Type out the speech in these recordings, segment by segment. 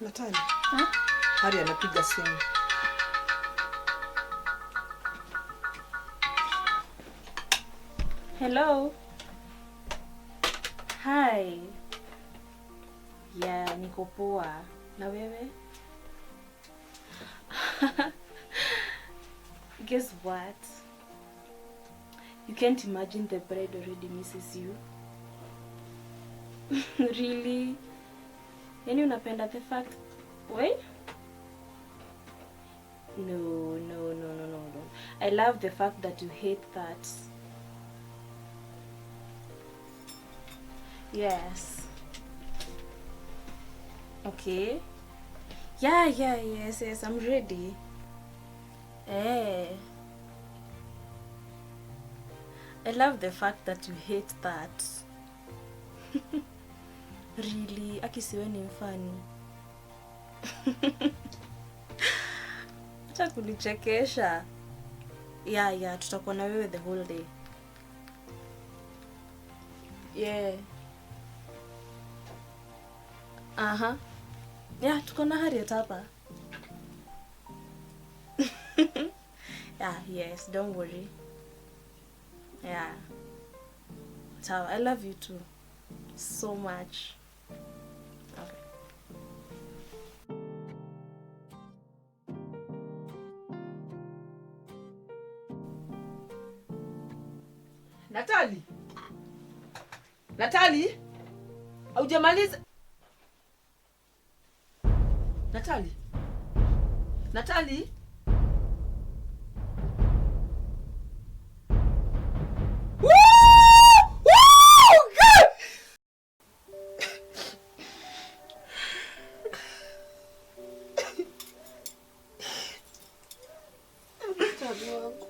Natali. Hari anapiga simu. Hello. Hi. Yeah, niko poa. Na wewe? Guess what? You can't imagine the bride already misses you. Really? Yani unapenda the fact? Wait? No, no, no, no, no, no. I love the fact that you hate that. Yes. Okay. Yeah, yeah, yes, yes, I'm ready. Eh. I love the fact that you hate that. Really, akisiwe ni mfani. Acha kunichekesha. Yeah, yeah, tutakuwa na wewe the whole day. Yeah. Aha. Yeah, tuko na Harriet hapa. Yeah, yes, don't worry. Yeah. Sawa, I love you too. So much. Okay. Natali. Natali? Haujamaliza? Natali? Natali? Woo! Woo! God! Natali wangu.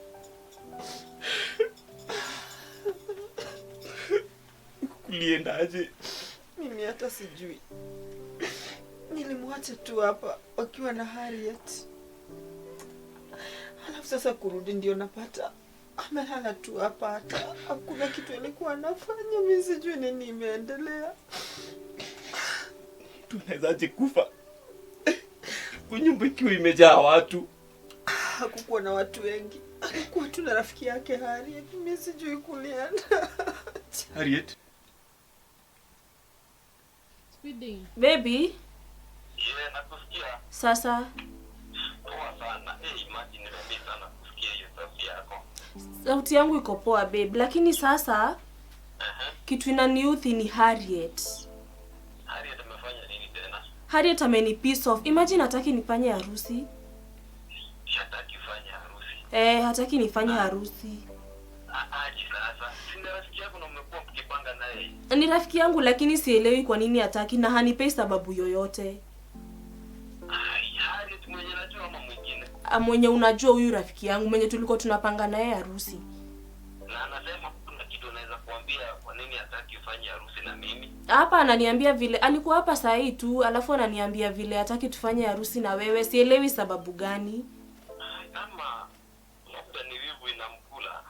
Kuliendaje? Mimi hata sijui. Nilimwacha tu hapa wakiwa na Harriet. Alafu sasa kurudi ndio napata amelala tu hapa, hata hakuna kitu alikuwa anafanya. Mimi sijui nini imeendelea. Tunawezaje kufa kwa nyumba ikiwa imejaa watu? Hakukuwa na watu wengi, alikuwa tu na rafiki yake Harriet. Mimi sijui kulienda. Harriet? Baby, Yeah, nakusikia. sasa Poa sana. Hey, imagine nimemiss sana kusikia hiyo sauti yako. sauti yangu iko poa babe, lakini sasa kitu inaniudhi ni Harriet. Harriet amefanya nini tena? Harriet ameni piss off. Imagine hataki nifanye harusi. Hataki fanya harusi. Eh, hataki nifanye harusi. Aje sasa. Si ni rafiki yako na mmekuwa mkipanga naye. Ni rafiki yangu lakini sielewi kwa nini hataki na hanipei sababu yoyote. Ai, Harriet mwenye najua ama mwingine. Mwenye unajua huyu rafiki yangu mwenye tulikuwa tunapanga naye harusi. Na anasema kuna kitu anaweza kuambia kwa nini hataki ufanye harusi na mimi. Hapa ananiambia vile alikuwa hapa saa hii tu, alafu ananiambia vile hataki tufanye harusi na wewe. Sielewi sababu gani. Ai, ama labda ni wivu inamkula.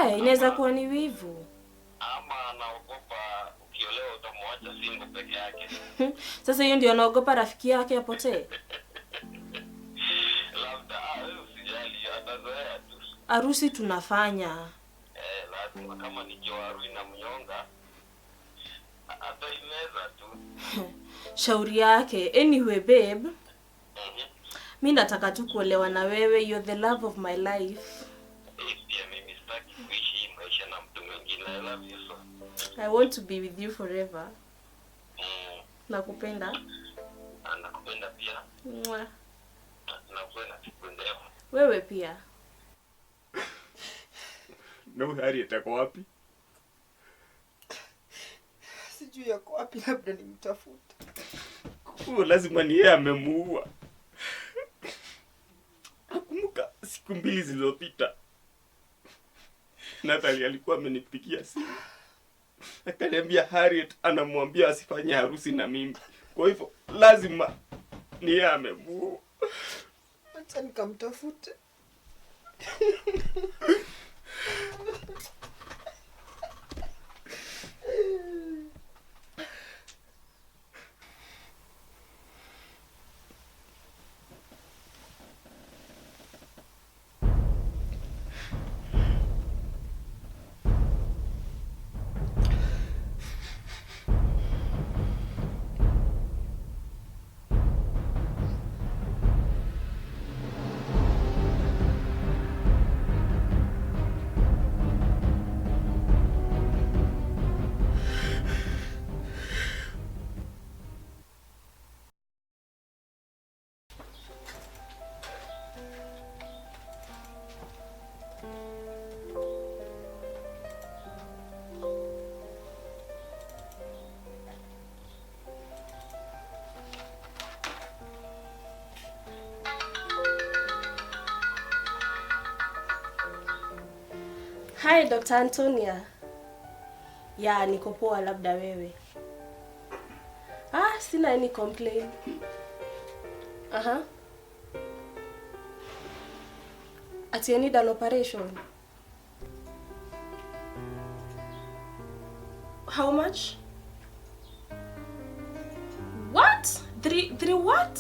Eh, inaweza kuwa ni wivu. Ama anaogopa ukiolewa utamwacha single peke yake. Sasa hiyo ndio anaogopa rafiki yake apotee. Labda wewe usijali, atazoea tu. Harusi tunafanya. Eh, lazima kama ni kiwaru inamnyonga ataimeza tu. Shauri yake. Anyway babe, mi nataka tu kuolewa na wewe. You're the love of my life. Eh, pia mimi sitaki kuishi hii maisha na mtu mwingine. I love you so. I want to be with you forever. Nakupenda. Nakupenda pia. Mwah. Na uwe na siku njema. Wewe pia. Na huyu Harriet ako wapi? Sijui yako wapi, labda nimtafute. Huyo lazima ni yeye amemuua. Siku mbili zilizopita Natalie alikuwa amenipigia simu. Akaniambia Harriet anamwambia asifanye harusi na mimi. Kwa hivyo lazima ni yeye amemuua. Acha nikamtafute. Hi Dr. Antonia. Ya, niko poa, labda wewe. Ah, sina any complaint. Aha. Ati I need an operation. How much? What? Three what?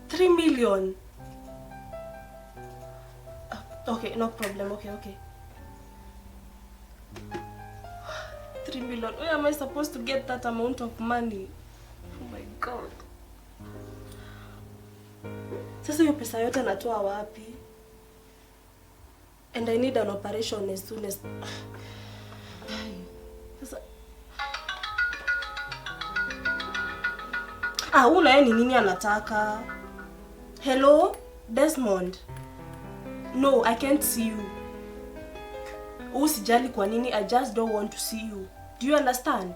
3 million. Okay, no problem. Okay. 3 million. Where am I supposed to get that amount of money? Oh my God. Sasa hiyo pesa yote natoa wapi? And I need an operation as soon as... Sasa... Ah, una yeye ni nini anataka? Hello, Desmond. No, I can't see you. Usijali kwa nini, I just don't want to see you. Do you understand?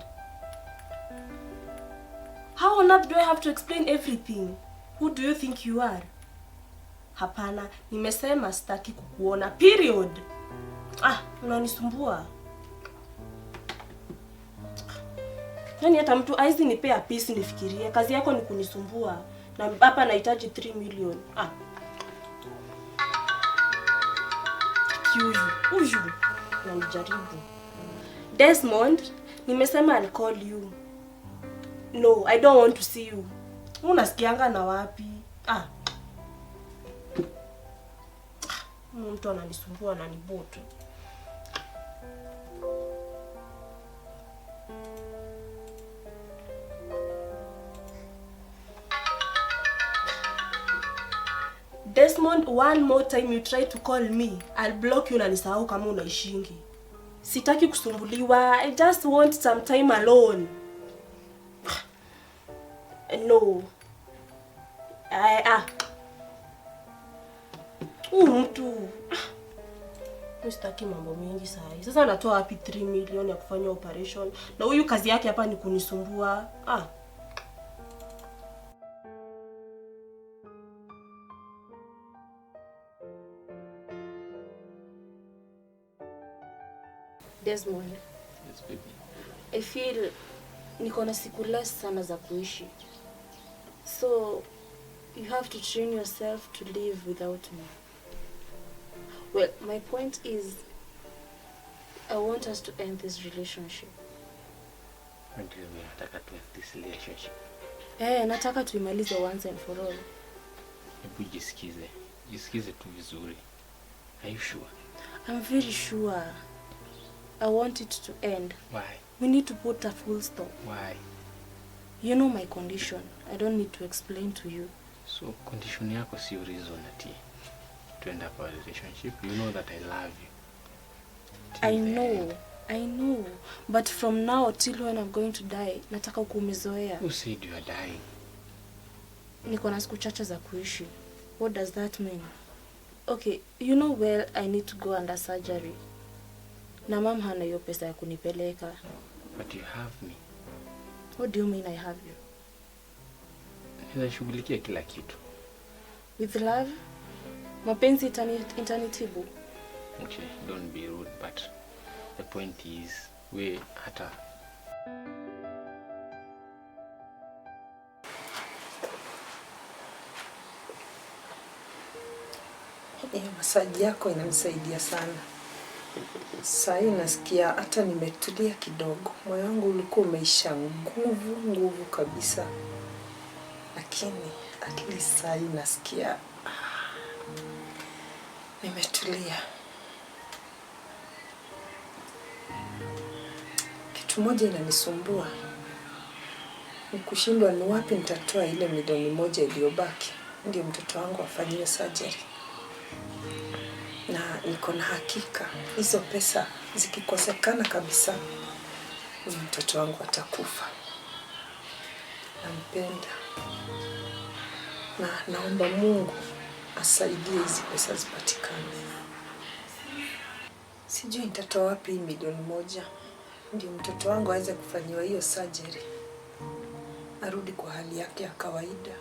How on earth do I have to explain everything? Who do you think you are? Hapana, nimesema sitaki kukuona. Period. Ah, unanisumbua. Yaani hata mtu aizi nipea peace nifikirie. Kazi yako ni kunisumbua. Na hapa nahitaji 3 million. Ah. Uyu. Unanijaribu. Desmond, nimesema I'll call you. No, I don't want to see you. Unasikianga na wapi? Ah. Mtu ananisumbua, ananiboto. Desmond, one more time you try to call me, I'll block you na nisahau kama unaishingi. Sitaki kusumbuliwa. I just want some time alone. No. Mtu. Sitaki mambo mengi sahi. Sasa natoa wapi 3 million ya kufanya operation? Na huyu kazi yake hapa ni kunisumbua. Ah. Desmond. Yes, baby. I feel niko na siku less sana za kuishi. So you have to train yourself to live without me. Well, my point is, I want us to end this relationship. What do you mean nataka to end this relationship? Nataka tuimalize once and for all. Hebu jisikize. Jisikize tu vizuri. Are you sure? I'm very sure. I want it to end. Why? We need to put a full stop. Why? You know my condition. I don't need to explain to you. So, condition yako sio reason ati to end up our relationship. You know that I love you. Till I know. But from now till when I'm going to die, nataka ukumezoea. Who said you are dying? Niko na siku chache za kuishi. What does that mean? Okay, you know well I need to go under surgery. Na mom hana hiyo pesa ya kunipeleka. But you have me. What do you mean I have you? Naweza shughulikia kila kitu. With love? Mapenzi itanitibu. Okay, don't be rude, but the point is we hata Hiyo masaji yako inanisaidia sana. Saa hii nasikia hata nimetulia kidogo. Moyo wangu ulikuwa umeisha nguvu kabisa. Lakini at least saa hii nasikia nimetulia. Kitu moja inanisumbua ni kushindwa ni wapi nitatoa ile 1 milioni iliyobaki ndio mtoto wangu afanyiwe surgery. Na niko na hakika hizo pesa zikikosekana kabisa, huyu mtoto wangu atakufa. Nampenda na naomba Mungu asaidie hizi pesa zipatikane. Sijui nitatoa wapi hii 1 milioni ndio mtoto wangu aweze kufanyiwa hiyo surgery, arudi kwa hali yake ya kawaida.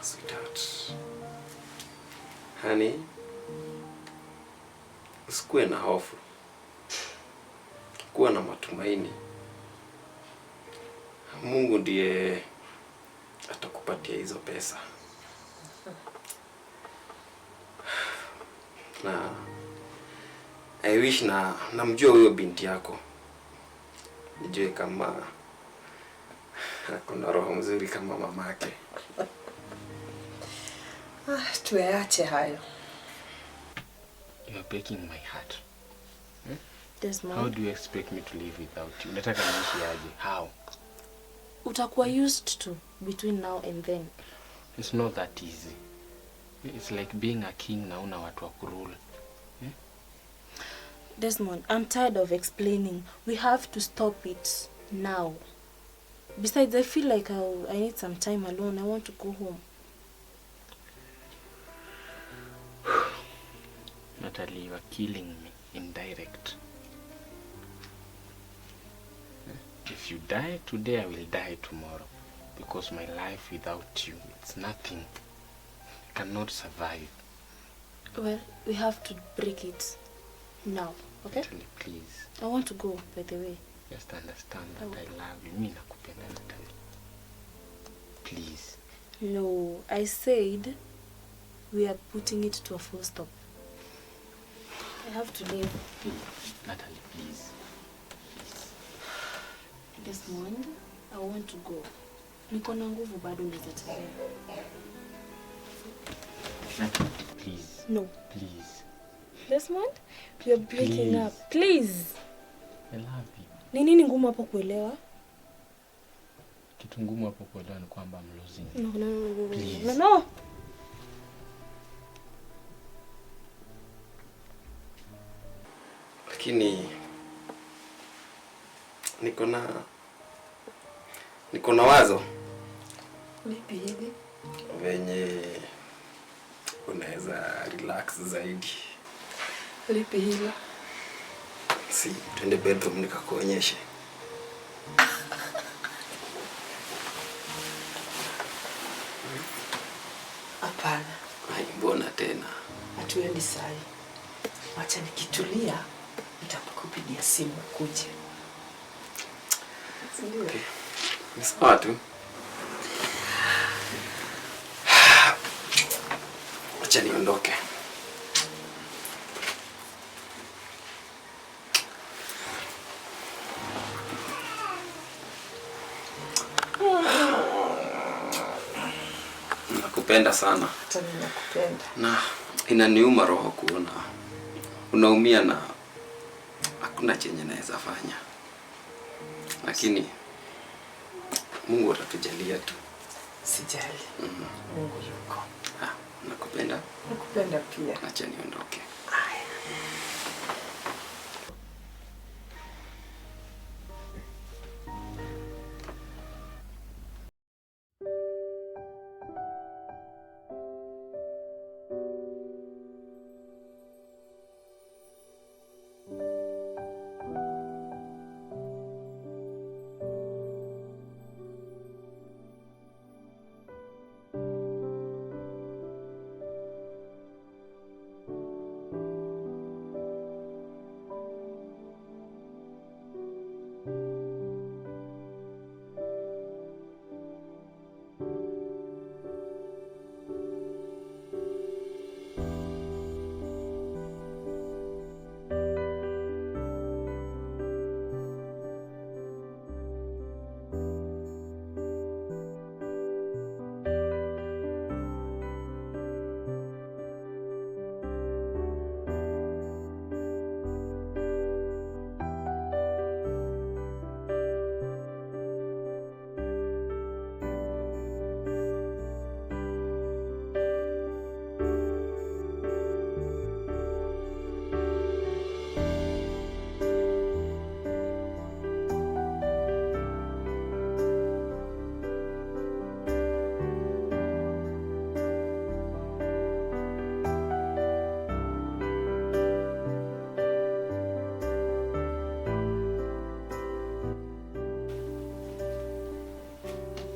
Sweetheart. Honey, usikuwe na hofu, kuwa na matumaini. Mungu ndiye atakupatia hizo pesa. Na I wish na namjua huyo binti yako, nijue kama kuna roho mzuri kama mamake. Ah, tuyache hayo. You are breaking my heart. Desmond. How do you expect me to live without you? Nataka niishi aje? How? Utakuwa used to between now and then. It's not that easy. It's like being a king na una watu wa kurule. Desmond, I'm tired of explaining. We have to stop it now. Besides, I feel like I need some time alone. I want to go home. Natalie, you are killing me indirect. If you die today, I will die tomorrow. Because my life without you, it's nothing. I cannot survive. Well, we have to break it now, okay? Natalie, please. I want to go, by the way. Just understand that I love you. Mi nakupenda, Natalie. Please. No, I said we are putting it to a full stop. I have to leave. Natalie, please. Please. Desmond, I want to go. Niko na nguvu bado, naweza tembea. Natalie, please. No. Please. Desmond, we are breaking Please. Up. Please. I love you. Ni nini ngumu hapo kuelewa? Kitu ngumu hapo kuelewa ni kwamba I'm losing you. No, no, no, no, no, Please. no, no. Lakini niko na wazo Lipi hili? venye unaweza relax zaidi. Lipi hilo? Si twende bedroom nikakuonyeshe? Hapana, Ai, mbona tena? Hatuendi sahi. Wacha nikitulia, nitakupigia simu kuje. Si ndio? Okay. Ni sawa tu. Acha niondoke. Nakupenda sana Hata mimi nakupenda. Na inaniuma roho kuona unaumia na hakuna chenye naweza fanya, lakini Mungu atatujalia tu. Sijali. Mungu yuko. Ah, nakupenda, Nakupenda pia. Acha niondoke. Haya.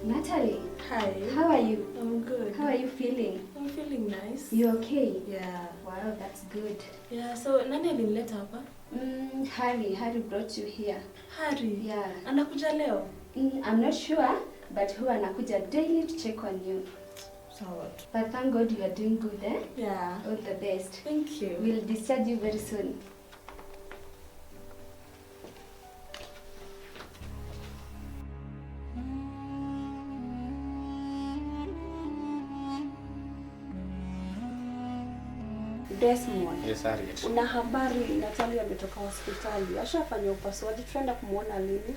Natalie. Hi. How are you? I'm good. How are you feeling? I'm feeling nice. You okay? Yeah. Wow, that's good. Yeah, so nani alinileta hapa? Harry brought you here. Harry? Yeah. Anakuja leo? I'm not sure, but huwa anakuja daily to check on you. Sawa. But thank God you are doing good, eh? Yeah. All the best. Thank you. We'll discharge you very soon. Desmond. Yes, Harriet. Una habari Natalie ametoka hospitali. Ashafanya upasuaji, tunaenda kumuona lini?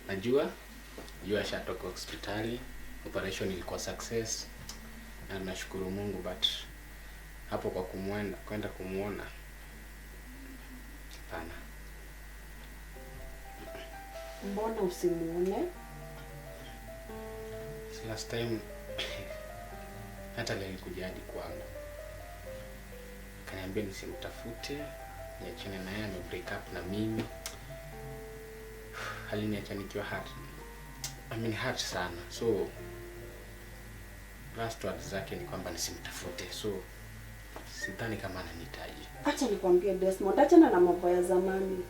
Najua ashatoka hospitali. Operation ilikuwa success. Na nashukuru Mungu, but hapo kwa kwenda kumuona hapana. Mbona usimuone? Last time Natalie alikuja hadi kwangu. Kaniambia nisimtafute, niachane naye, ame break up na mimi. Aliniacha nikiwa hurt. I mean hurt sana. So last words zake ni kwamba nisimtafute. So sidhani kama ananihitaji. Acha nikwambie Desmond, achana na mambo ya zamani.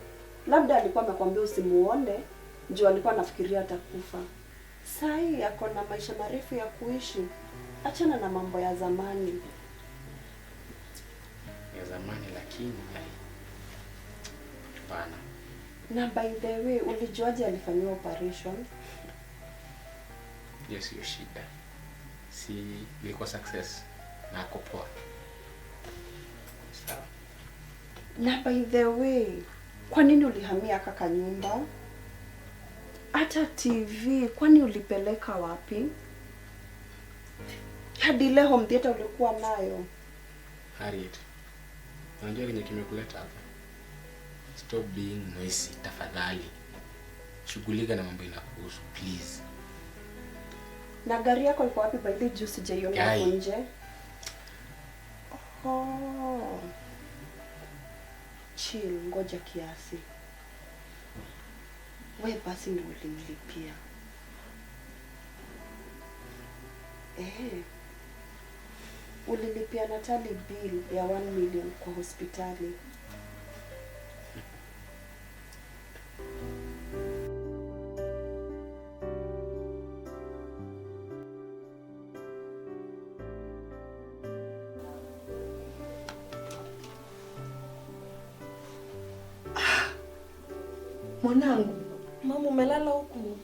Labda alikuwa amekwambia usimuone, juu alikuwa anafikiria atakufa. Sai ako na maisha marefu ya kuishi. Achana na mambo ya zamani. Ya zamani lakini hapana. Na by the way, ulijuaje alifanyiwa operation? Yes, hiyo shida. Si ilikuwa success na ako poa. Sawa. Na by the way, kwa nini ulihamia kaka nyumba? Hata TV, kwani ulipeleka wapi? Hadi leo home theater ulikuwa nayo. Harriet, unajua kenye kimekuleta hapa? Stop being noisy, tafadhali. Shughulika na mambo inakuhusu, please. Na gari yako iko wapi by the way? Sijaiona hapo nje. Oh. Chill, ngoja kiasi. Wewe basi ndio ulimlipia. Ulilipia Natalie bill ya 1 million kwa hospitali. Mwanangu. Mama, umelala huku?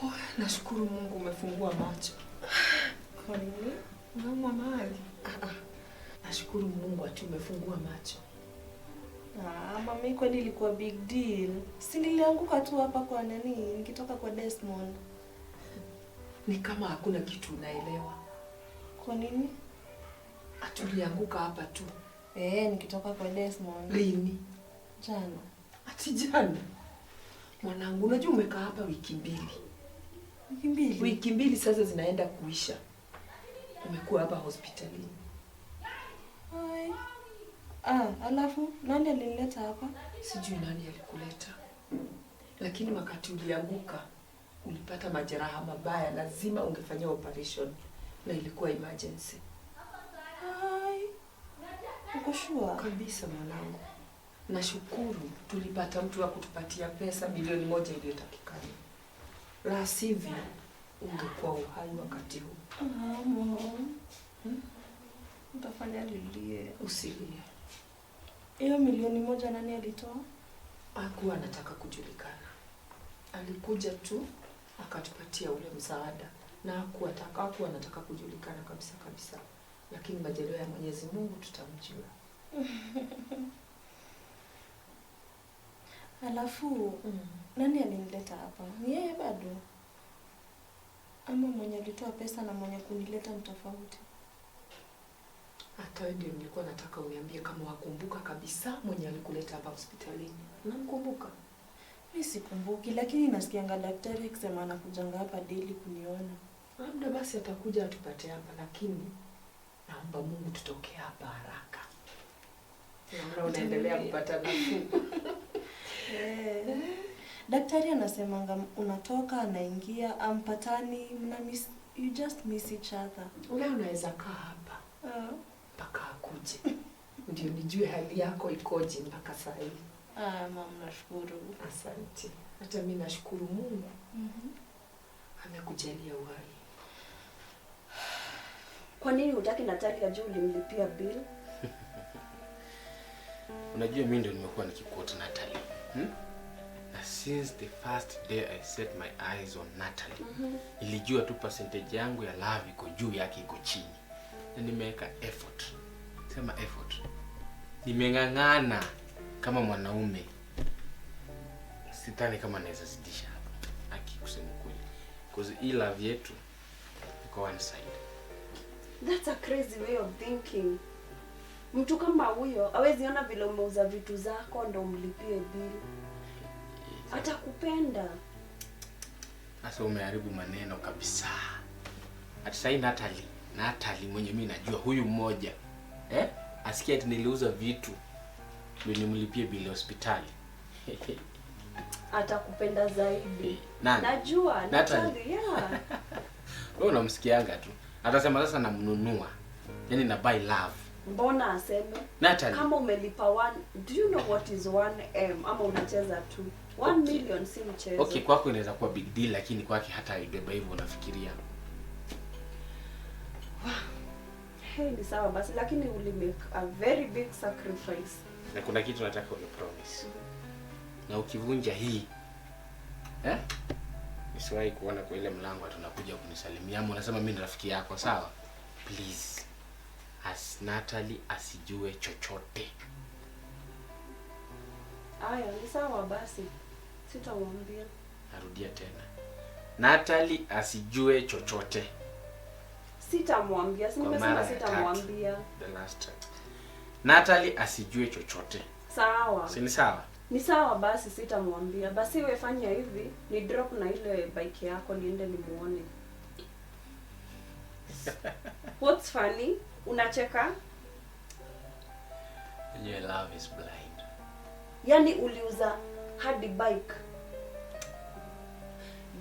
Oh, nashukuru Mungu umefungua macho. Kwa nini? Unaumwa mahali? Nashukuru Mungu ati umefungua macho. Mami, kwani ilikuwa big deal? Si nilianguka tu hapa kwa nani, nikitoka kwa Desmond. Ni kama hakuna kitu unaelewa. Kwa nini? Atulianguka hapa tu. Nikitoka kwa Desmond. Lini? Jana. Ati jana? Mwanangu, unajua umekaa hapa wiki mbili. Wiki mbili? Wiki mbili sasa zinaenda kuisha. Umekuwa hapa hospitalini. Hai. Alafu nani alinileta hapa? Sijui nani alikuleta. Lakini wakati ulianguka, ulipata majeraha mabaya, lazima ungefanyia operation na ilikuwa emergency. Hai. Uko sure? Kabisa mwanangu. Nashukuru tulipata mtu wa kutupatia pesa 1 milioni iliyotakikana. La sivyo ungekuwa uhai wakati huu. Mom. Utafanya nilie. Usilie. Hiyo 1 milioni nani alitoa? Hakuwa anataka kujulikana. Alikuja tu akatupatia ule msaada na hakuwa anataka kujulikana kabisa kabisa. Lakini majaliwa ya Mwenyezi Mungu tutamjua. Alafu nani alinileta hapa? Ni yeye bado? Ama mwenye alitoa pesa na mwenye kunileta ni tofauti? Hata wewe ndio nilikuwa nataka uniambie kama wakumbuka kabisa mwenye alikuleta hapa hospitalini. Unamkumbuka? Mimi sikumbuki, lakini nasikianga daktari akisema anakujanga hapa daily kuniona. Labda basi atakuja atupate hapa, lakini naomba Mungu tutoke hapa haraka. Naona unaendelea kupata nafuu. Daktari anasemanga unatoka anaingia ampatani mna miss, you just miss each other. Leo unaweza kaa hapa mpaka akuje. Ndio nijue hali yako ikoje mpaka saa hii. Ah, mama nashukuru. Asante. Hata mimi nashukuru Mungu. Amekujalia uhai. Kwa nini hutaki Natalia juu ulimlipia bill? Unajua mimi ndio nimekuwa nikiquote Natalie. Na since the first day I set my eyes on Natalie, nilijua tu percentage yangu ya love iko juu yake iko chini. Na nimeweka effort. Sema effort. Nimeng'ang'ana kama mwanaume. Sidhani kama naweza zidisha hapa. Aki kusema kweli. Because hii love yetu iko one side. That's a crazy way of thinking. Mtu kama huyo hawezi ona vile umeuza vitu zako ndo umlipie bill. Atakupenda. Sasa umeharibu maneno kabisa. Ati sasa Natalie mwenye mimi najua huyu mmoja. Asikia ati niliuza vitu ndio nimlipie bill hospitali. Atakupenda zaidi. Nani? Najua Natalie, yeah. Wewe unamsikianga tu. Atasema sasa namnunua. Yaani na buy love. Mbona aseme? Natalie. Kama umelipa 1, do you know what is 1M ama unacheza tu? 1 million si mchezo. Okay, kwako inaweza kuwa big deal lakini kwake hata ibeba hivyo unafikiria. Hey, ni sawa basi lakini uli make a very big sacrifice. Na kuna kitu nataka unipromise. Na ukivunja hii nisiwahi kuona kwa ile mlango tunakuja kunisalimia ama unasema mimi ni rafiki yako, sawa? Please. As Natalie asijue chochote. Aya, ni sawa basi. Sitamwambia. Narudia tena. Natalie asijue chochote. Sitamwambia. Si nimesema sitamwambia. The last time. Natalie asijue chochote. Sawa. Si ni sawa? Ni sawa basi sitamwambia. Basi wewe fanya hivi, ni drop na ile bike yako niende nimuone. What's funny? Unacheka? Your love is blind. Yaani uliuza hadi bike.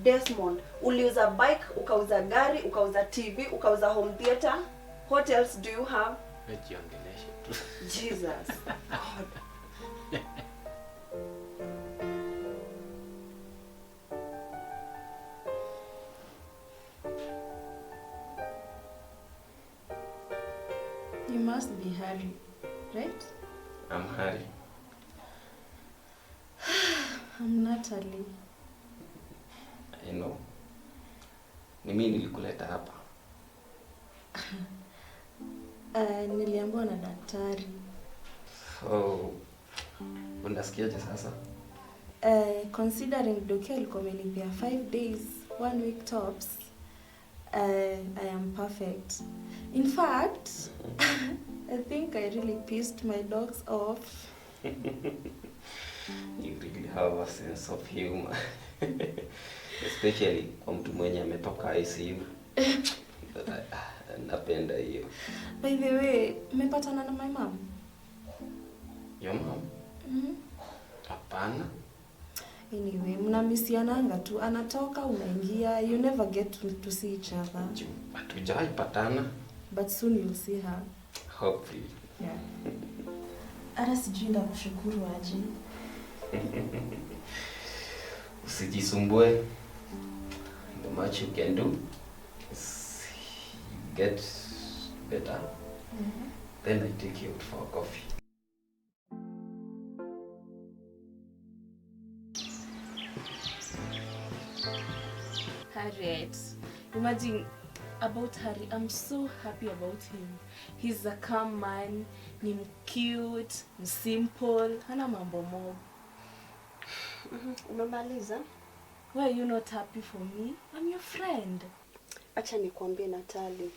Desmond, uliuza bike, ukauza gari, ukauza TV, ukauza home theater. What else do you have? Najiongelesha tu. Jesus. God. You must be Harry, right? I'm Harry. I'm Natalie. I know. Ni mimi nilikuleta hapa. Niliambiwa na daktari. Oh. Unasikiaje sasa? Considering doki alikuwa amenipea 5 days, 1 week tops. I am perfect. In fact, I think I really pissed my dogs off. You really have a sense of humor. Especially kwa mtu mwenye ametoka ICU. Napenda hiyo. By the way, mmepatana na my mom? Your mom? Hapana. Anyway, mnamisiananga tu, anatoka unaingia, you never get to see each other. Hatujawahi patana. But soon you'll see her. Hopefully. Yeah. Ara sijui ndakushukuru aje. Usijisumbue. The much you can do is you get better. Then I take you out for a coffee. Harriet, imagine about Harry, I'm so happy about him. He's a calm man, ni cute, simple, hana mambo mob. Umemaliza? Why are you not happy for me? I'm your friend. Acha nikwambie Natalie.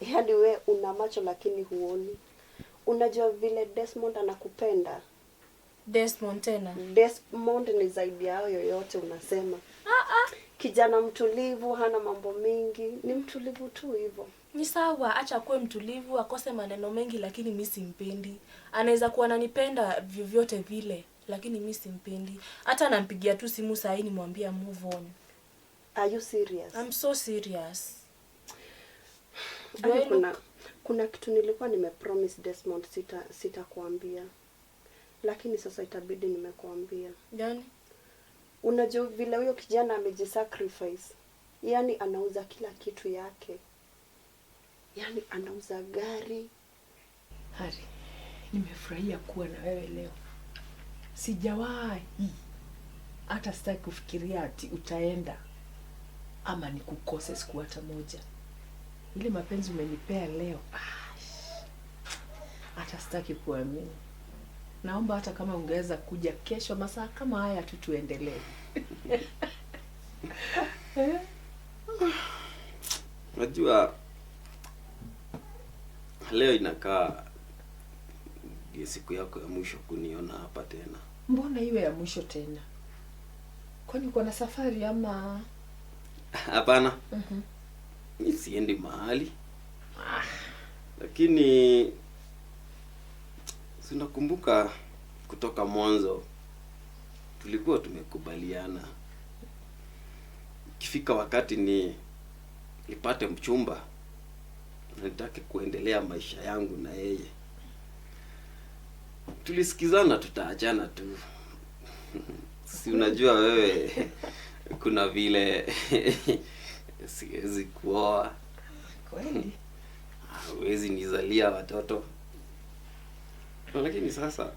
Yaani we una macho lakini huoni. Unajua vile Desmond anakupenda? Desmond tena? Desmond ni zaidi yao yoyote unasema. Kijana mtulivu, hana mambo mingi, ni mtulivu tu hivyo. Ni sawa, acha kuwe mtulivu, akose maneno mengi lakini mimi simpendi. Anaweza kuwa ananipenda vyovyote vile. Lakini mi simpendi. Hata nampigia tu simu saa hii nimwambie move on. Are you serious? I'm so serious. Do Yaani I look kuna kitu nilikuwa nimepromise Desmond sitakuambia. Lakini sasa itabidi nimekuambia. Gani? Unajua vile huyo kijana amejisacrifice. Yaani anauza kila kitu yake. Yaani anauza gari. Hari, nimefurahia kuwa na wewe leo. Sijawahi hata sitaki kufikiria ati utaenda ama nikukose siku hata moja. Ile mapenzi umenipea leo, hata sitaki kuamini. Naomba hata kama ungeweza kuja kesho masaa kama haya tu tuendelee. Unajua leo inakaa ndiyo siku yako ya mwisho kuniona hapa tena. Mbona iwe ya mwisho tena? Kwani uko na safari ama? Hapana. Mi siendi mahali. Lakini sinakumbuka kutoka mwanzo tulikuwa tumekubaliana ikifika wakati ni nipate mchumba na nitake kuendelea maisha yangu na yeye. Tulisikizana tutaachana tu. Si unajua wewe kuna vile siwezi kuoa. Kweli? Huwezi nizalia watoto. Lakini sasa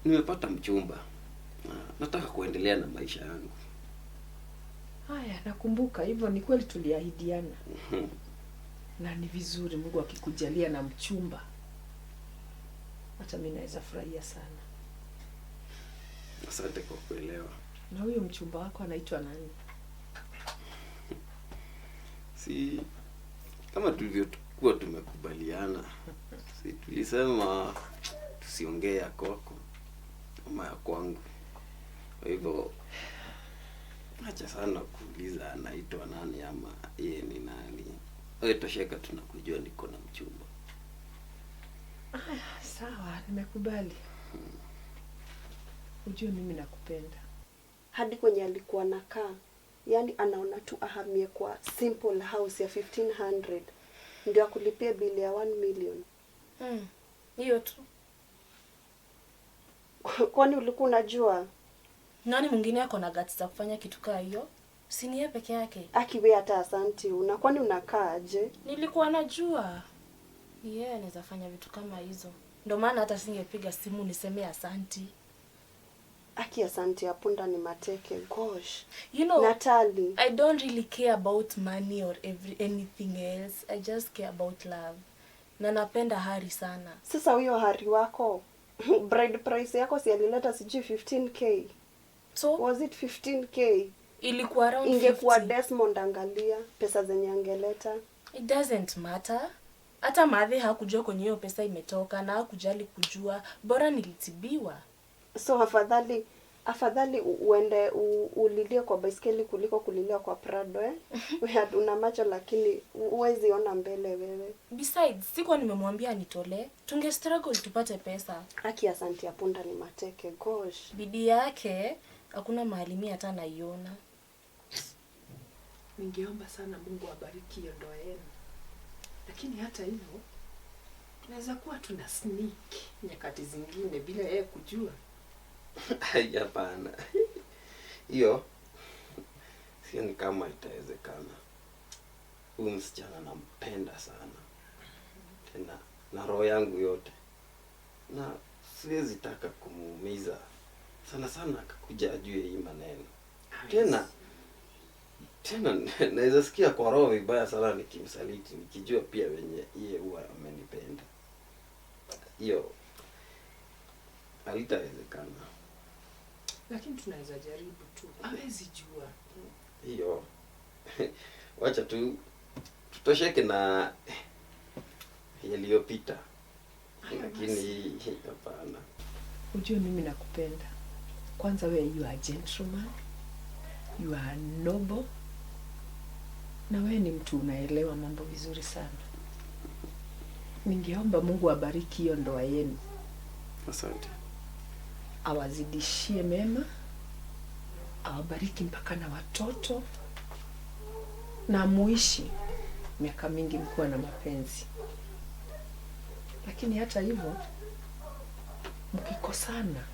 nimepata mchumba. Nataka kuendelea na maisha yangu. Haya, nakumbuka hivyo ni kweli tuliahidiana. Na ni vizuri Mungu akikujalia na mchumba. Hata mimi naweza furahia sana. Asante kwa kuelewa. Na huyo mchumba wako anaitwa nani? Si kama tulivyokuwa tumekubaliana. Si tulisema tusiongee ya kwako ama ya kwangu. Kwa hivyo acha sana kuuliza anaitwa nani ama yeye ni nani. Wewe tosheka, tunakujua niko na mchumba. Aya, sawa, nimekubali. Ujue mimi nakupenda. Hadi kwenye alikuwa nakaa, yaani anaona tu ahamie kwa simple house ya 1500 ndio akulipia bili ya 1 million. Hiyo tu. Kwani ulikuwa unajua? Nani mwingine ako na guts za kufanya kitu kaa hiyo? Si ni yeye peke yake. Aki wewe hata asanti una, kwani unakaa aje? Nilikuwa najua. Ni yeye anaweza fanya vitu kama hizo. Ndio maana hata singepiga simu niseme asanti. Aki asanti ya punda ni mateke. Gosh. You know, Natalie, I don't really care about money or anything else. I just care about love. Na napenda Hari sana. Sasa huyo Hari wako bride price yako si alileta sijui 15k. So was it 15k? Ilikuwa around Ingekuwa 50. Desmond, angalia pesa zenye angeleta. It doesn't matter. Hata madhe hakujua kwenye hiyo pesa imetoka na hakujali kujua, bora nilitibiwa. So afadhali uende ulilie kwa baiskeli kuliko kulilia kwa Prado, eh? Wewe una macho lakini huwezi ona mbele wewe. Besides, sikuwa nimemwambia nitolee. Tunge struggle tupate pesa. Aki asanti ya punda ni mateke. Gosh. Bidii yake hakuna mahali mimi hata naiona. Ningeomba sana Mungu abariki hiyo ndoa yenu. Lakini hata hivyo tunaweza kuwa tuna sneak nyakati zingine bila yeye kujua. Hapana. Hiyo sioni kama itawezekana. Huyu msichana nampenda sana. Tena na roho yangu yote. Na siwezi taka kumuumiza. Sana sana akakuja ajue hii maneno. Tena naweza sikia kwa roho vibaya sana nikimsaliti, nikijua pia wenye yeye huwa amenipenda. Hiyo haitawezekana. Lakini tunaweza jaribu tu. Hawezi jua. Hiyo wacha tu tutosheke na yaliyopita. Lakini hapana. Ujue mimi nakupenda. Kwanza wewe you are a gentleman. You are noble. Na wewe ni mtu unaelewa mambo vizuri sana. Ningeomba Mungu abariki hiyo ndoa yenu. Asante. Awazidishie mema, awabariki mpaka na watoto, na muishi miaka mingi mkiwa na mapenzi. Lakini hata hivyo mkikosana,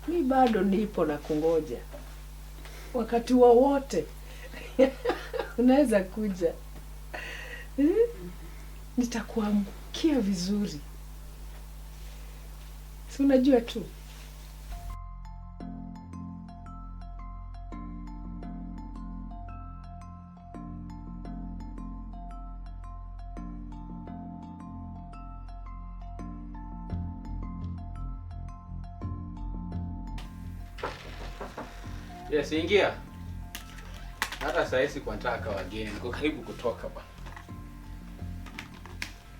mi bado nipo na kungoja. Wakati wowote unaweza kuja. Nitakuamkia vizuri. Si unajua tu. Yes, ingia. Hata saa hizi kwa nataka wageni. Niko karibu kutoka bwana.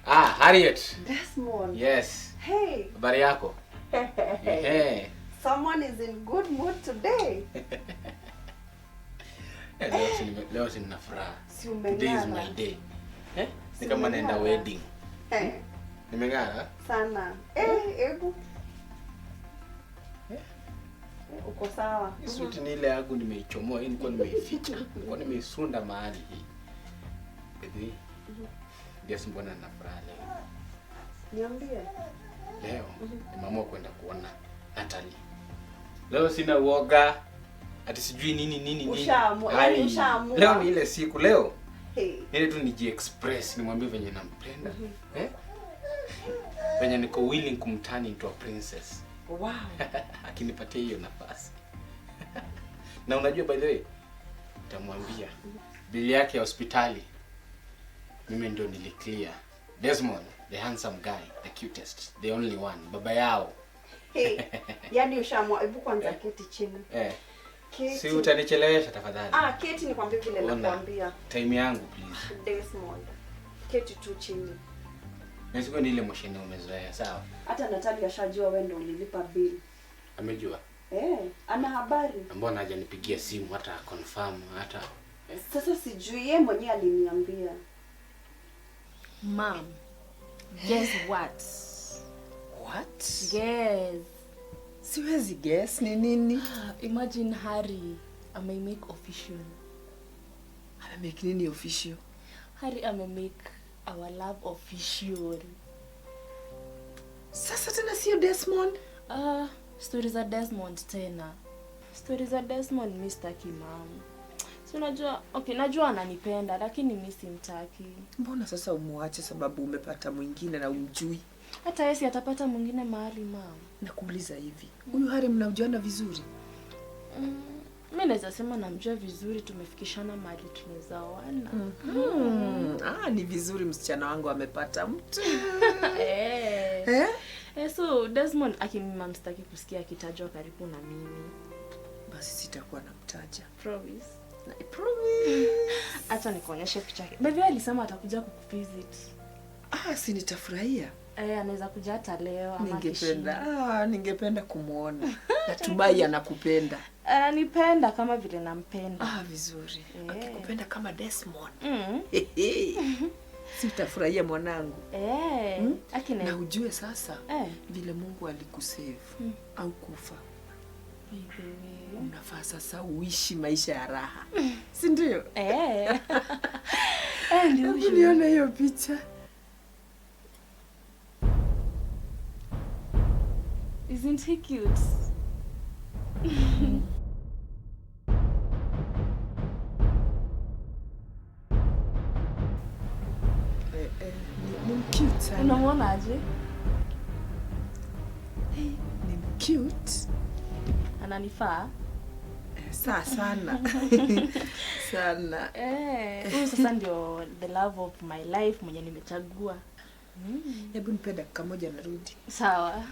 Ah, Harriet. Desmond. Yes. Hey. Habari yako? Hey. Someone is in good mood today. Leo sina furaha. Si umeng'ara. Today is my day. Eh? Ni kama naenda wedding. Eh. Nimeng'ara? Sana. Eh, hebu. Uko sawa. Suti ni ile yangu nimeichomoa, hii nilikuwa nimeificha. Nilikuwa nimeisunda mahali hii. Baby. Yes, mbona nina furaha leo? Niambie. Leo nimeamua kwenda kuona Natalie. Leo sina uoga. Ati sijui nini nini nini. Ushaamua, yaani ushaamua. Leo ni ile siku leo. Hey. Ile tu niji-express, nimwambie venye nampenda. Eh? Venye niko willing kumturn into a princess. Wow. Akinipatia hiyo nafasi. Na unajua by the way, nitamwambia bili yake ya hospitali mimi ndio niliclear. Desmond, the handsome guy, the cutest, the only one, baba yao. Hey, yaani ushaamua, hebu kwanza keti chini. Keti. Si utanichelewesha tafadhali. Ah, keti nikwambie vile nakwambia. Time yangu please. Desmond. Keti tu chini. Na siku ni ile motion umezoea, sawa? Hata Natalia ashajua wewe ndio ulilipa bill. Amejua? Eh, ana habari. Mbona hajanipigia simu hata confirm hata? Sasa sijui, yeye mwenyewe aliniambia. Mom, guess what? What? Guess. Siwezi guess ni nini? Imagine Harry ame make official. Ame make nini official? Harry ame make our love official. Sasa tena sio Desmond? Stories za Desmond tena. Stories za Desmond mimi sitaki mom. Si unajua, okay, najua ananipenda lakini mimi simtaki. Mbona sasa umuache sababu umepata mwingine na umjui? Hata yeye atapata mwingine mahali mom. Nakuuliza hivi, huyu Harry mnajuana vizuri? Mimi naweza sema namjua vizuri, tumefikishana mahali tunaweza oana. Ah, ni vizuri msichana wangu amepata mtu. Eh? So Desmond akimima msitaki kusikia akitajwa karibu na mimi. Basi sitakuwa namtaja. Promise. I promise. Acha nikuonyeshe picha yake. Baby alisema atakuja kukuvisit. Ah, si nitafurahia. Anaweza kuja hata leo ama ningependa. Ah, ningependa kumuona. Natumai anakupenda. Ananipenda kama vile nampenda. Ah, vizuri. Akikupenda kama Desmond. Si utafurahia mwanangu. Akina. Na ujue sasa vile Mungu alikusave au kufa. Unafaa sasa uishi maisha ya raha. Si ndio? Ndio. Uliona hiyo picha? Isn't he cute? Ni cute sana. Unamwona aje? Hey, ni cute. Ananifaa? Sana. Sana. Huyu sasa ndio the love of my life mwenye nimechagua. Hebu nipe dakika moja narudi. Sawa.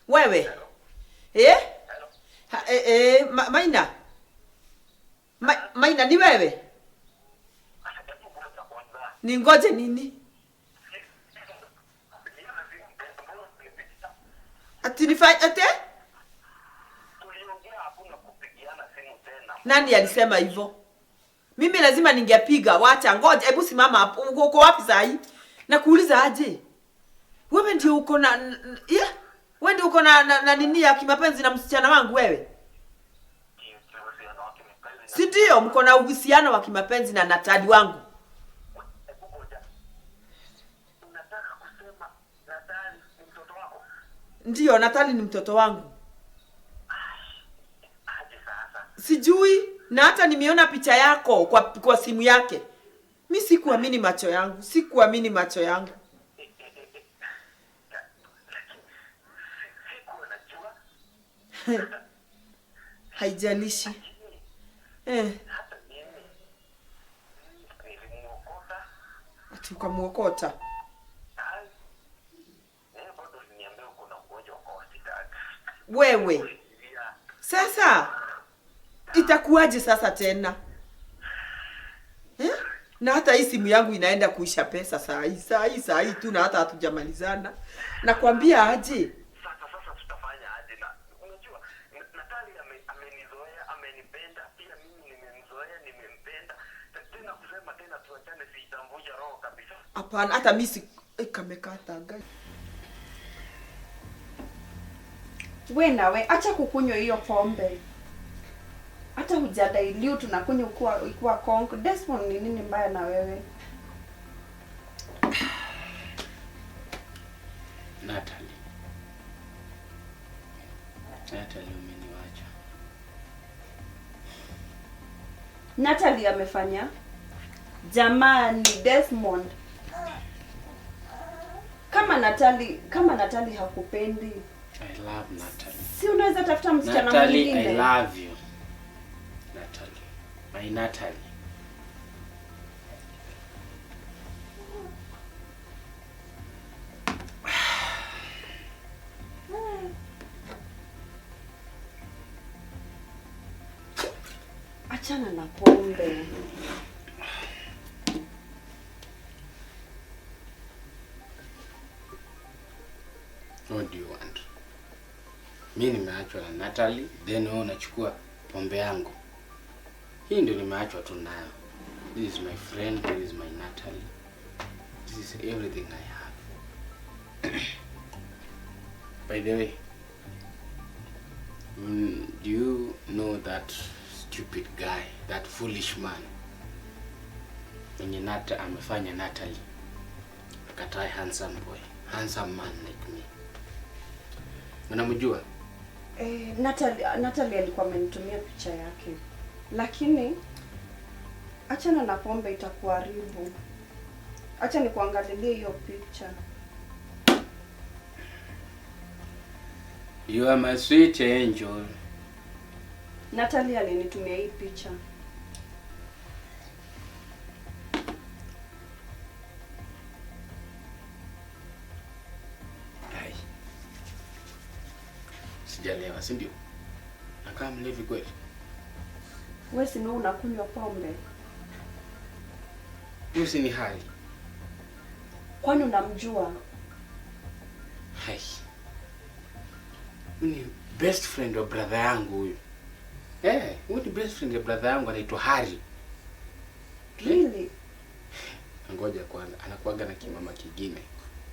Wewe. Eh? Ha, Maina. Maina ni wewe? Ningoje nini? Ati nifanye ate? Tuliongea hakuna kupigiana simu tena. Nani alisema hivyo? Mimi lazima ningepiga. Wacha ngoja, hebu simama hapo. Uko wapi saa hii? Nakuuliza aje? Wewe ndio uko na yeah? Wewe ndio uko na nini ya kimapenzi na msichana wangu wewe? Si ndio mko na uhusiano wa kimapenzi na Natali wangu? Unataka kusema Natali ni mtoto wako? Ndio, Natali ni mtoto wangu. Aje sasa? Sijui, na hata nimeona picha yako kwa simu yake. Mi sikuamini macho yangu, sikuamini macho yangu. Sikuwa najua. Haijalishi. Hata mimi nilimuokota. Ati ukamuokota? Bado uliniambia uko na ugonjwa kwa hospitali. Wewe. Sasa itakuwaje sasa tena? Na hata hii simu yangu inaenda kuisha pesa saa hii tu, na hata hatujamalizana. Nakwambia aje? Sasa tutafanya aje? Na unajua Natali amenizoea, amenipenda, pia mimi nimemzoea, nimempenda. Tena kusema tena tuachane siitambui roho kabisa. Hapana, hata mimi si kamekata guys. We nawe acha kukunywa hiyo pombe. Hata hujadailiu tunakunywa ukiwa konk. Desmond, ni nini mbaya na wewe? Natalie. Natalie umeniacha. Natalie amefanya? Jamani Desmond. Kama Natalie hakupendi. I love Natalie. Si unaweza tafuta msichana Natalie, mwingine? I love you. Natalie. My Natalie. Achana na pombe. What do you want? Mimi nimeachwa na Natalie, then wewe unachukua pombe yangu. Hii ndio nimeachwa tu nayo. This is my friend, this is my Natalie. This is everything I have. By the way, do you know that stupid guy, that foolish man? Mwenye amefanya Natalie akatai handsome boy, handsome man like me. Unamjua? Natalie alikuwa amenitumia picha yake. Lakini achana na pombe itakuharibu. Acha nikuangalilie hiyo picha. You are my sweet angel. Natalie alinitumia hii picha. Hai. Sijalewa, si ndio? Nakaa mlevi kweli? Wewe si ndio unakunywa pombe? Huyu si ni hali. Kwani unamjua? Hai. Huyu ni best friend wa brother yangu huyu. Huyu ni best friend wa brother yangu, anaitwa Harry. Really? Ngoja kwanza, anakuaga na kimama kingine.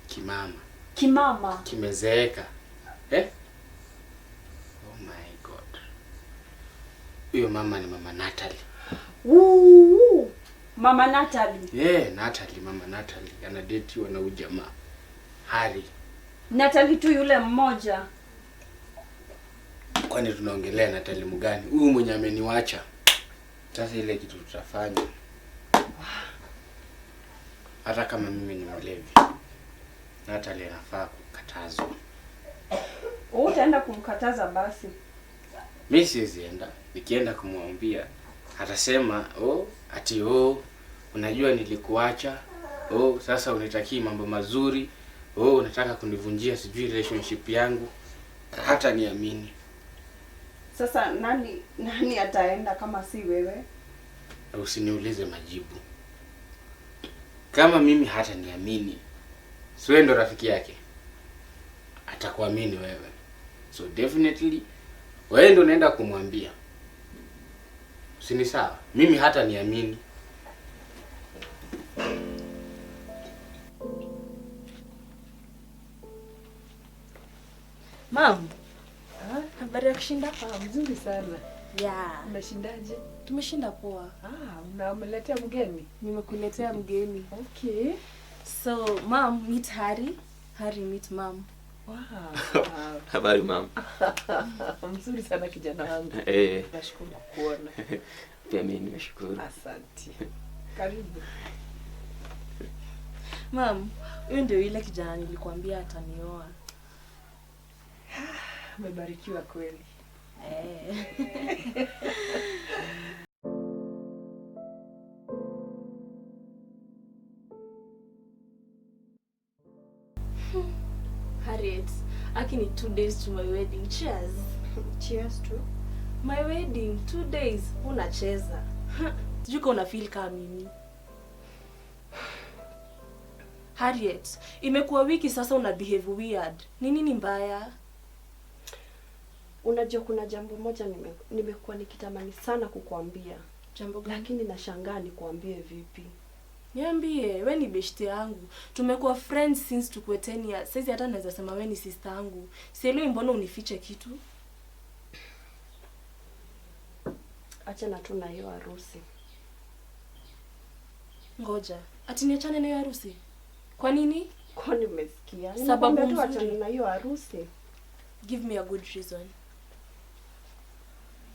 Kimama. Kimama. Kimezeeka. Oh my God. Huyo mama ni mama Natalie. Woo! Mama Natalie. Yeah, Natalie, mama Natalie anadetiwa na huyu jamaa Harry. Natalie tu yule mmoja. Kwani tunaongelea Natalie mgani? Huyu mwenye ameniacha. Sasa ile kitu tutafanya. Hata kama mimi ni mlevi, Natalie anafaa kukatazwa. Wewe utaenda kumkataza basi? Mimi siwezi enda. Nikienda kumwambia atasema, "Oh, ati oh, unajua nilikuacha. Oh, sasa unitakii mambo mazuri. Oh, unataka kunivunjia sijui relationship yangu." Hata niamini. Sasa nani ataenda kama si wewe? Usiniulize majibu. Kama mimi hata niamini, si wewe ndo rafiki yake? Atakuamini wewe. So definitely wewe ndio unaenda kumwambia. Si ni sawa? Mimi hata niamini. Mam, habari ya kushinda? Mzuri sana. Yeah. Umeshindaje? Tumeshinda poa. Unamletea mgeni? Nimekuletea mgeni. Okay. So, Mom, meet Harry. Harry, meet Mom. Wow. Habari mom. Mzuri sana kijana wangu. Nashukuru kukuona. Pia mimi nimeshukuru. Asante. Karibu. Mom, huyu ndio yule kijana nilikwambia atanioa. Umebarikiwa kweli. Harriet, aki ni 2 days to my wedding. Cheers. Cheers to my wedding, 2 days. Unacheza. Sijui kama una feel kama mimi. Harriet, imekuwa wiki sasa una behave weird. Ni nini mbaya? Unajua kuna jambo moja nimekuwa nikitamani sana kukuambia. Jambo gani? Lakini nashangaa nikuambie vipi. Niambie, we ni beshte yangu. Tumekuwa friends since tukuwe 10 years. Saizi hata naweza sema we ni sister yangu. Sielewi mbona unifiche kitu. Achana tu na hiyo harusi. Ngoja, ati niachane na hiyo harusi? Kwa nini? Kwani umesikia? Sababu tu achana na hiyo harusi. Give me a good reason.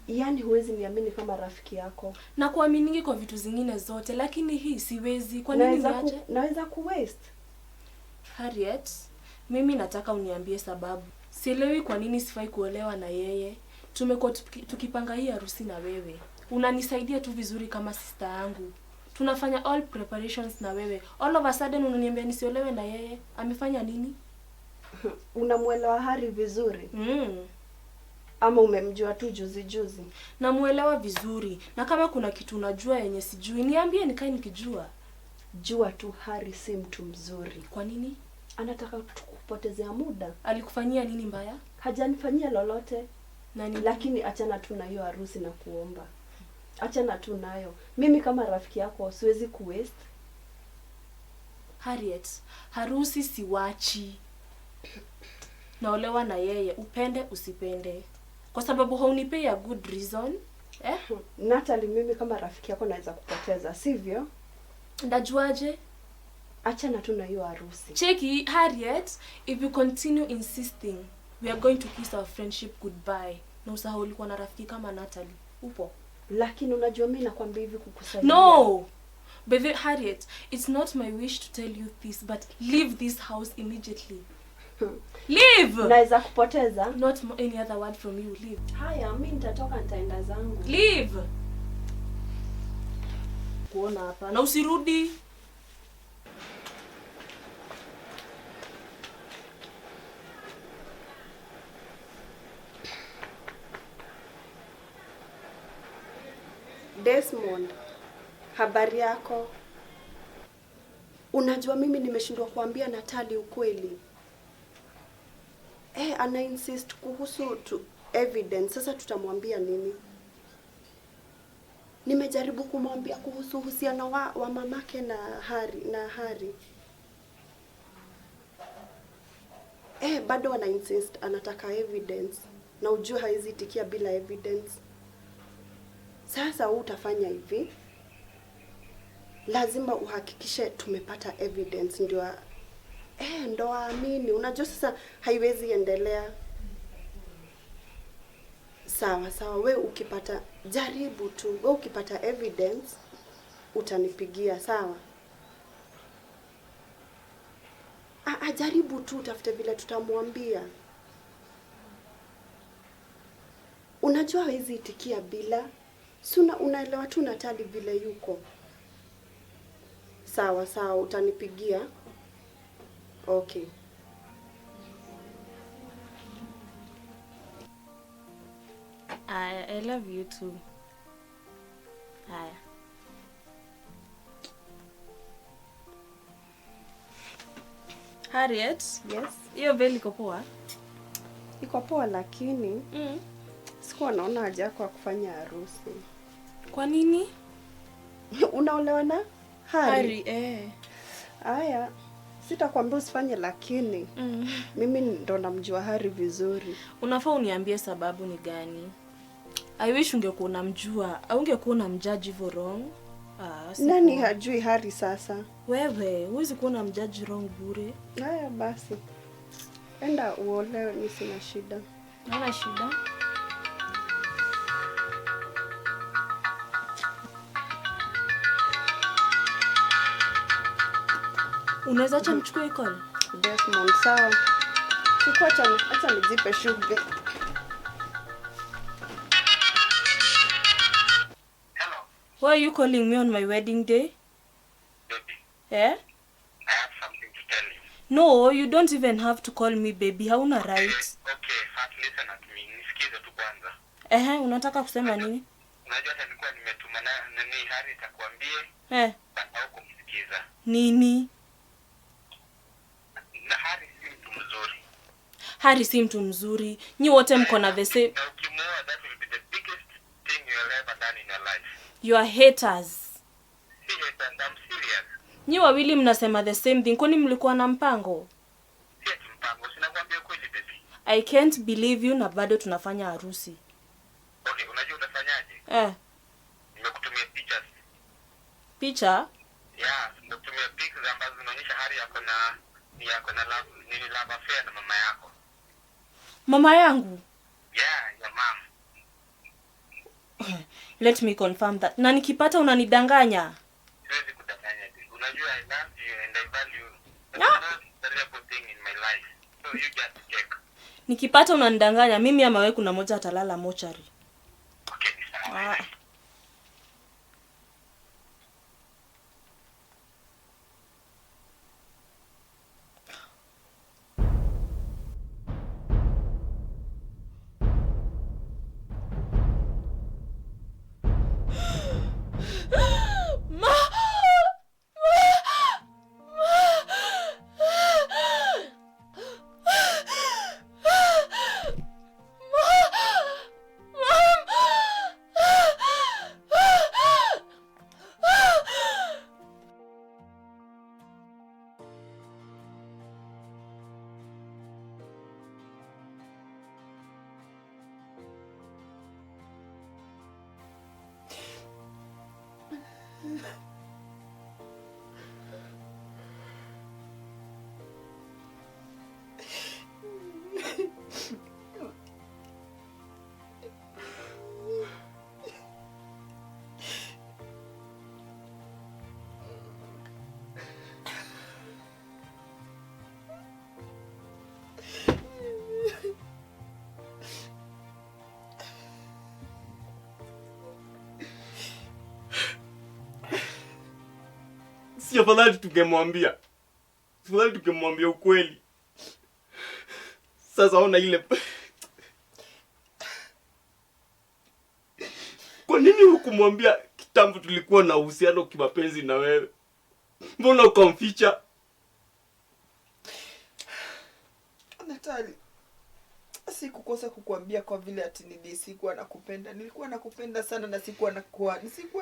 Yaani huwezi niamini kama rafiki yako. Na kuaminingi kwa vitu zingine zote, lakini hii siwezi. Kwa nini niache? Naweza ku waste. Harriet, mimi nataka uniambie sababu. Sielewi kwa nini sifai kuolewa na yeye. Tumekuwa tukipanga hii harusi na wewe. Unanisaidia tu vizuri kama sister yangu. Tunafanya all preparations na wewe. All of a sudden unaniambia nisiolewe na yeye. Amefanya nini? Unamuelewa Harry vizuri? Ama umemjua tu juzi juzi? Namuelewa vizuri. Na kama kuna kitu unajua yenye sijui, niambie nikae nikijua. Jua tu Harry si mtu mzuri. Kwa nini? Anataka tukupotezea muda. Alikufanyia nini mbaya? Hajanifanyia lolote. Nani? Lakini achana tu na hiyo harusi na kuomba. Achana tu nayo. Mimi kama rafiki yako siwezi kuwaste. Harriet, harusi siwachi. Naolewa na yeye, upende usipende. Kwa sababu haunipei a good reason. Eh? Natalie, mimi kama rafiki yako naweza kupoteza, sivyo? Ndajuaje? Achana tu na hiyo harusi. Cheki, Harriet, if you continue insisting, we are going to kiss our friendship goodbye. Na usahau ulikuwa na rafiki kama Natalie. Upo? Lakini unajua mimi nakwambia hivi kukusaidia. No. But Harriet, it's not my wish to tell you this, but leave this house immediately. Leave! Naweza kupoteza? Not any other word from you. Leave. Haya, mimi nitatoka nitaenda zangu. Leave. Kuona hapa. Na usirudi. Desmond, habari yako? Unajua mimi nimeshindwa kuambia Natalie ukweli. Ana insist kuhusu evidence. Sasa tutamwambia nini? Nimejaribu kumwambia kuhusu uhusiano wa mamake na Harry. Bado ana insist anataka evidence. Na ujue haizi itikia bila evidence. Sasa utafanya hivi. Lazima uhakikishe tumepata evidence ndio ndo aamini. Unajua sasa haiwezi endelea. Sawa sawa, we ukipata, jaribu tu. We ukipata evidence utanipigia, sawa? Jaribu tu utafute vile tutamwambia. Unajua haiwezi itikia bila. Suna unaelewa tu Natalie vile yuko. Sawa sawa, utanipigia. Okay. I love you too. Haya. Harriet? Yes. Hiyo beli iko poa? Iko poa lakini sikuwa naona haja yako ya kufanya harusi. Kwa nini? Unaolewa na Harry? Harry, eh. Aya, sitakwambia usifanye lakini mimi ndo namjua Harry vizuri. Unafaa uniambie sababu ni gani. I wish ungekuwa unamjua, au ungekuwa unamjudge hivyo wrong. Ah, si Nani poa. hajui Harry sasa? Wewe, huwezi kuwa unamjudge wrong bure. Haya basi. Enda uolewe, mimi sina shida. Naona shida. Unaweza acha nichukue call? Desmond, sawa. Chukua, acha nijipe shughuli. Hello. Why are you calling me on my wedding day? Baby, Eh? I have something to tell you. No, you don't even have to call me baby. Hauna right. Okay, first listen at me. Nisikize tu kwanza. Ehe, unataka kusema nini? Unajua hata nilikuwa nimetuma na nani Harry atakwambie, Eh, but haukumsikiza. nini? Na Harry si mtu mzuri. Harry si mtu mzuri. Nyi wote mko na the same. Na ukimuoa, that will be the biggest thing you will ever done in your life. You are haters. Si hate and I'm serious. Nyi wawili mnasema the same thing. Kwani mlikuwa na mpango? Si ati mpango, si nakwambia kweli baby. I can't believe you na bado tunafanya harusi. Okay, unajua utafanyaje? Eh, Nimekutumia pictures. picha? Yeah, nimekutumia pics ambazo zinaonyesha Harry yako na yako na love, nini love affair na mama yako. Mama yangu. Yeah, your mom. Let me confirm that. Na nikipata unanidanganya. Siwezi kudanganya baby. Unajua I love you and I value you. That's the most valuable thing in my life. So you just check. Nikipata unanidanganya, mimi ama wewe kuna moja atalala mochari. Okay, ni sawa. Ah. Ma! Si afadhali tungemwambia, afadhali tungemwambia ukweli. Sasa ona ile. Kwa nini hukumwambia kitambo tulikuwa na uhusiano kimapenzi na wewe? Mbona ukamficha? Natali, sikukosa kukuambia kwa vile ati sikuwa nakupenda. Nilikuwa nakupenda sana na sikuwa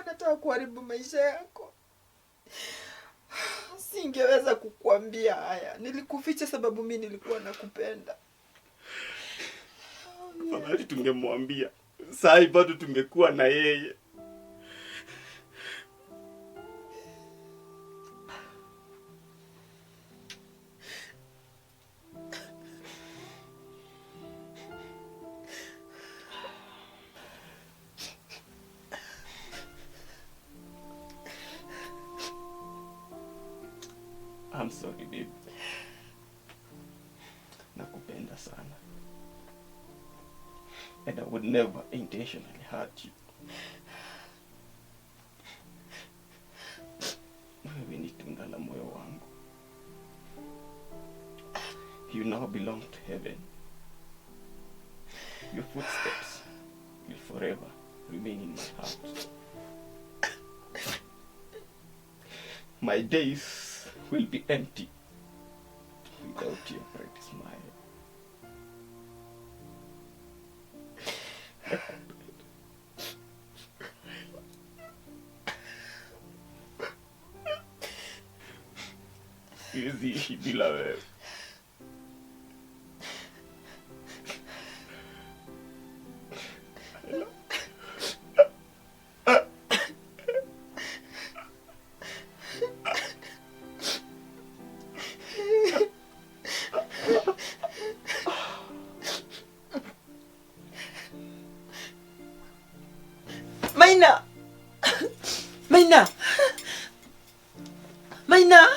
nataka kuharibu maisha yako. Singeweza kukuambia haya. Nilikuficha sababu mimi nilikuwa nakupenda. Afadhali tungemwambia. Sai bado tungekuwa na yeye. I'm sorry babe. Nakupenda sana. And I would never intentionally hurt you. Wewe ni tunda la moyo wangu. You now belong to heaven. Your footsteps will forever remain in my heart. My days will be empty without your bright smile. Siwezi ishi bila wewe. Maina! Maina! Maina!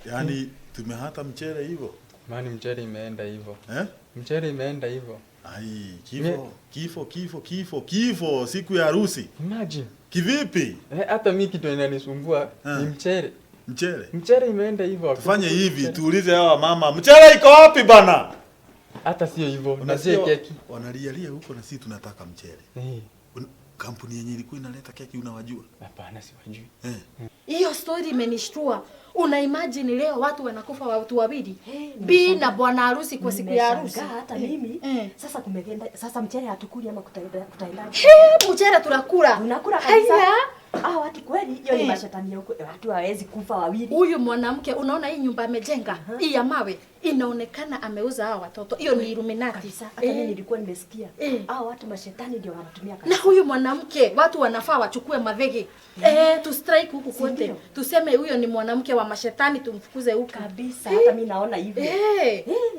Yaani tumehata mchele hivyo. Mani mchele imeenda hivyo. Eh? Mchele imeenda hivyo. Ai, kifo, kifo, kifo, kifo, kifo siku ya harusi. Imagine. Kivipi? Hata mimi kitu inanisumbua ni mchele. Mchele. Mchele imeenda hivyo. Tufanye hivi, tuulize hawa mama, mchele iko wapi bana? Hata sio hivyo, na sio keki. Wanalialia huko na sisi tunataka mchele. Eh. Kampuni yenye ilikuwa inaleta keki unawajua? Hapana, siwajui. Hiyo story imenishtua. Una imagine leo watu wanakufa watu wawili. Bi na bwana harusi kwa siku ya harusi. Hata mimi. Sasa kumegenda, sasa mchele hatukuli ama kutaenda. Mchele tunakula. Unakula kabisa. Ah, watu kweli hiyo ni mashetani huko. Watu hawezi kufa wawili. Huyu mwanamke unaona hii nyumba amejenga, hii ya mawe inaonekana ameuza hawa watoto. Hiyo ni Illuminati. Hata mimi nilikuwa nimesikia. Hao watu mashetani ndio wanatumia kabisa. Na huyu mwanamke watu wanafaa wachukue madhege. Tu strike huku kote. Tuseme huyo ni mwanamke wa mashetani tumfukuze huku. Kabisa. Hata mimi naona hivyo.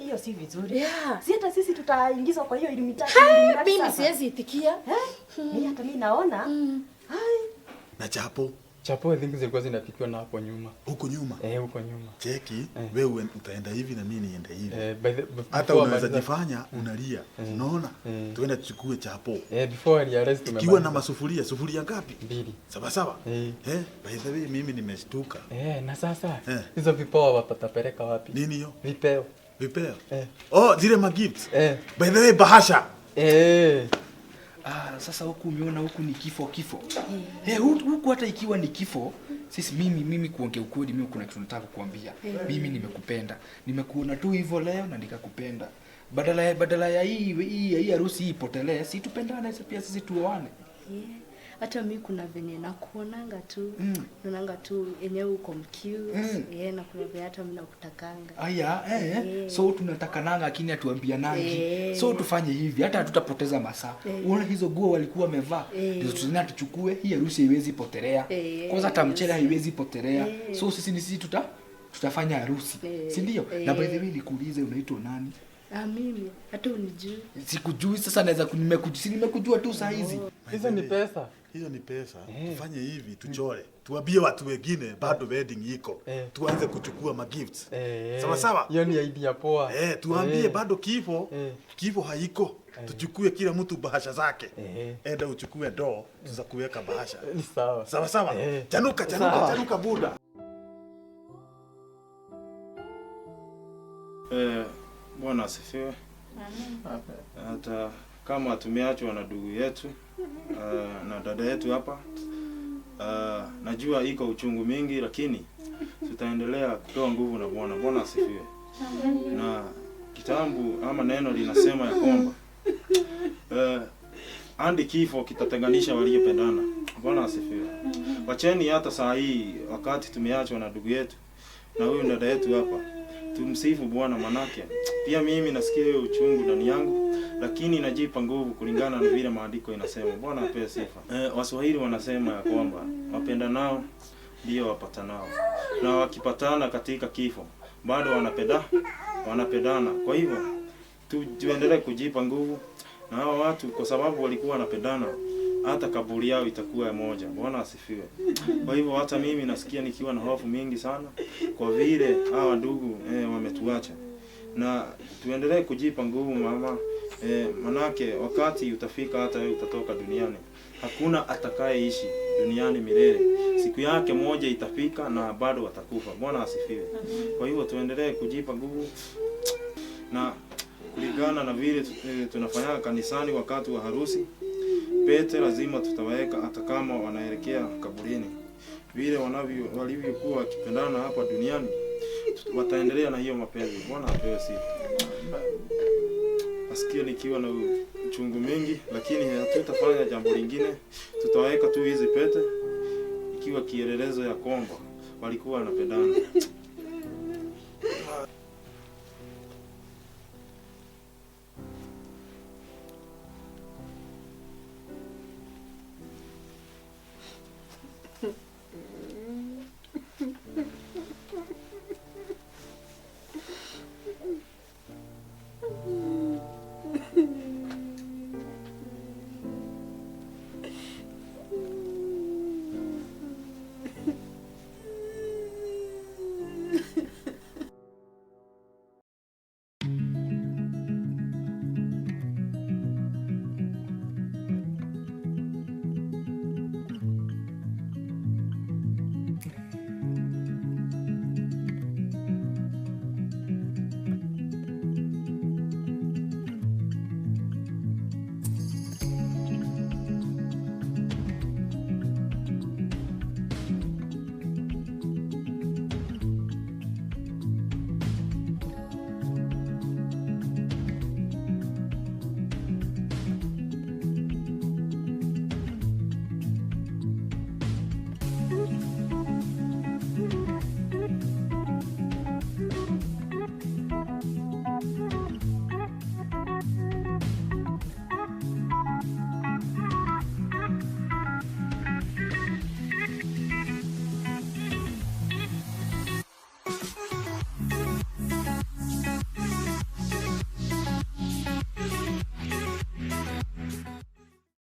Hiyo si vizuri. Si hata sisi tutaingizwa kwa hiyo Illuminati. Mimi siwezi itikia. Mimi hata mimi naona. Na chapo. Chapo I think zilikuwa zinapikiwa na hapo nyuma. Huko nyuma? Huko nyuma. Cheki, wewe utaenda hivi na mimi niende hivi. Hata unaweza jifanya unalia. Unaona? Tuende tuchukue chapo. Before realize tumemaliza. Ikiwa na masufuria, sufuria ngapi? 2. Sawa sawa. By the way mimi nimeshtuka. Na sasa hizo vipawa watapeleka wapi? Nini hiyo? Vipeo. Vipeo? Oh, zile ma gifts. By the way bahasha. Sasa huku umeona huku ni kifo kifo. Huku hata ikiwa ni kifo, sisi mimi kuongea ukweli, mimi kuna kitu nataka kukuambia. Mimi nimekupenda. Nimekuona tu hivyo leo na nikakupenda. Badala ya hii harusi hii ipotelee, si tupendane pia sisi tuoane. Hata mimi kuna venye nakuonanga tu. Naonanga tu yenyewe uko mcute. Na kuna venye hata mimi nakutakanga. Aya, So tunatakananga lakini hatuambianangi. So tufanye hivi, hata hatutapoteza masaa. Unaona hizo nguo walikuwa wamevaa, ndizo tuzina tuchukue, hii harusi haiwezi potelea. Kwanza hata mchele haiwezi potelea. So sisi ni sisi tutafanya harusi. Si ndio? Na by the way nikuulize unaitwa nani? Mimi hata unijui. Sikujui sasa naweza nimekujua tu saa hizi. Hizo ni pesa. Hizo ni pesa. Tufanye hivi tuchore. Tuambie watu wengine bado wedding iko. Tuanze kuchukua ma gifts. Sawa sawa? Hiyo ni idea poa. Tuambie bado kifo, kifo haiko. Tuchukue kila mtu bahasha zake. Enda uchukue ndoo za kuweka bahasha. Ni sawa. Sawa sawa. Chanuka chanuka chanuka buda. Bwana asifiwe. Hata kama tumeachwa na ndugu yetu na dada yetu hapa, najua iko uchungu mingi, lakini tutaendelea kutoa nguvu na Bwana. Bwana asifiwe. Na kitabu ama neno linasema ya kwamba andi kifo kitatenganisha waliopendana. Bwana asifiwe. Wacheni hata saa hii wakati tumeachwa na ndugu yetu na huyu dada yetu hapa, tumsifu Bwana, manake pia mimi nasikia hiyo uchungu ndani yangu, lakini najipa nguvu kulingana na vile maandiko inasema. Bwana apewe sifa. Waswahili wanasema ya kwamba wapendanao ndio wapatanao, na wakipatana katika kifo bado wanapendana. Kwa hivyo tuendelee kujipa nguvu na hawa watu, kwa sababu walikuwa wanapendana, hata kaburi yao itakuwa moja. Bwana asifiwe. Kwa hivyo hata mimi nasikia nikiwa na hofu mingi sana kwa vile hawa ndugu wametuacha. Na tuendelee kujipa nguvu mama, manake wakati utafika hata wewe utatoka duniani. Hakuna atakayeishi duniani milele. Siku yake moja itafika na bado watakufa. Bwana asifiwe. Kwa hivyo tuendelee kujipa nguvu na Kulingana na vile tunafanya kanisani wakati wa harusi, pete lazima tutaweka hata kama wanaelekea kaburini. Vile walivyokuwa wakipendana hapa duniani, wataendelea na hiyo mapenzi. Bwana apewe sifa. Nasikia nikiwa na uchungu mingi, lakini hatutafanya jambo lingine. Tutaweka tu hizi pete ikiwa kielelezo ya kwamba walikuwa wanapendana.